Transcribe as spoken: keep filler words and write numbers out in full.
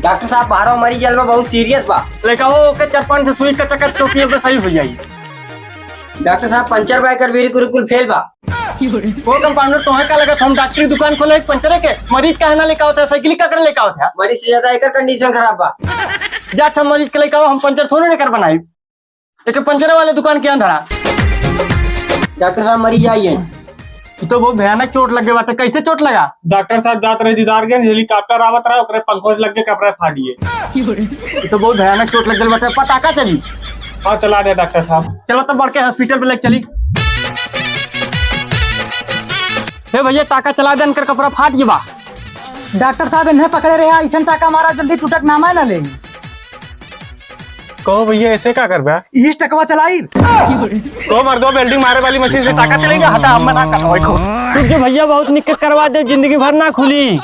डॉक्टर साहब, बाहरो मरीज आइल बा, बहुत सीरियस बा। लइका हो, ओके चार पाँच ठे सुई का चक्कर चोटी, अब सही हो जाई। डॉक्टर साहब, पंचर बा, एकर ब्रेक उरेक कुल फेल बा। ओ कंपाउंडर, तोहे का लगत हम डॉक्टरी दुकान खोले एक पंचरे के? मरीज काहे ना लेके आवत है, साइकिल का कर लेके आवत है? मरीज से ज्यादा एकर कंडीशन खराब बा। जा अच्छा मरीज के लेके आओ, हम पंचर थोड़े लेकर बनाई। एक पंचर वाले दुकान के अंदर आ। डॉक्टर साहब, मरीज आइए। ई तो बहुत भयानक चोट लगे बाटे। कैसे चोट लगा? डॉक्टर साहब, जात रहे दीदारगंज, हेलीकॉप्टर आवत रहा, ओकरे पंखो से लग के कपड़ा फाट गए। ई तो बहुत भयानक चोट लग गल बाटे। पटाखा चली। हाँ, चला दे डॉक्टर साहब। चलो तो बढ़ के हॉस्पिटल पे लेके चली। हे भैया, टाका चला दे, इनकर कपड़ा फाट गया बा। डॉक्टर साहब, इन्हें पकड़े रहे, ऐसन टाका मारा, जल्दी टूटक नामा ना ले। कहो भैया, ऐसे का करबा? ई टकवा चलाई। तो मर्दो, वेल्डिंग मारे वाली मशीन से टाका चलेगा? हटा, हम ना करवाई खो। तुझे भैया बहुत निक करवा दे, जिंदगी भर ना खुली।